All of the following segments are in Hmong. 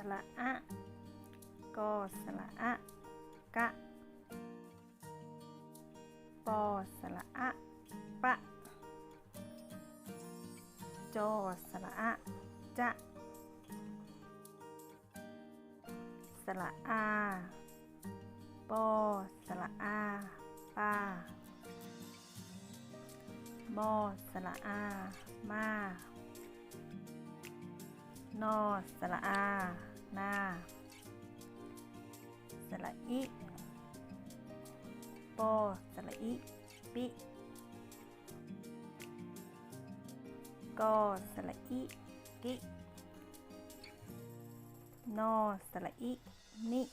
Sala ab, ko sala ab, kab. Po sala ab, pab. Co sala ab, cab. Sala a, po sala a, paj. Mo sala a, maj. No sala a, naj. Sala ib, po sala ib, pib. Ko sala ib, kib. No sala ib, nib.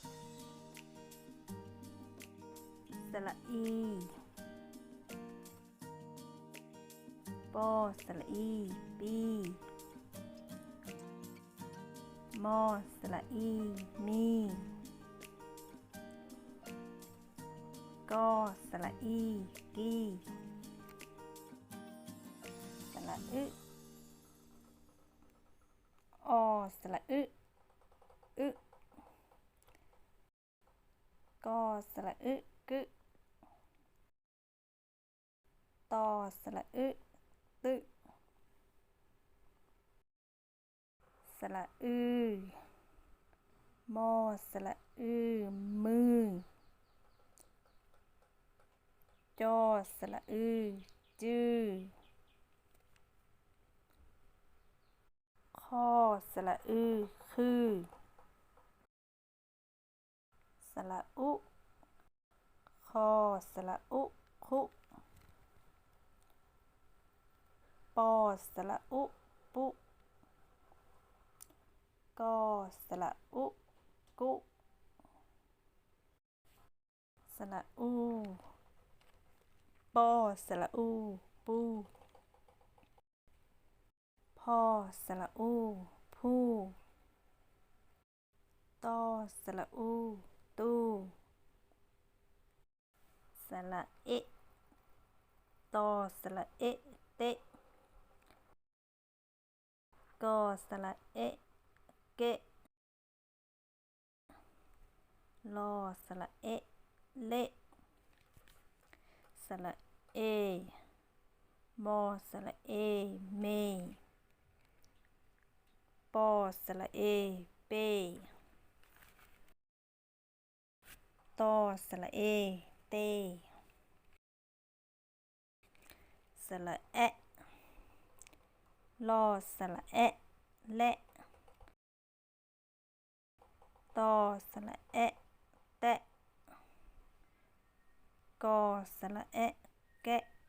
Sala i, po sala i, pij. Mo sala i, mij. Ko sala i, kij. Sala wb, o sala wb, wb. Ko sala wb, kwb. To sala wb, twb. Sala w, mo sala w, mwj. Co sala w, cwj. Qho sala w, qhwj. Sala ub, qho sala ub, qhub. Po sala ub, pub. Ko sala ub, kub. Sala u, po sala u, puj. Pho sala u, phuj. To sala u, tuj. Sala e, to sala e, teb. Ko sala e, keb. Lo sala e, leb. Sala e, mo sala e, mej. Po sala e, pej. To sala e, tej. Sala e, lo sala e, leb. To sala e, teb. Ko sala e, keb.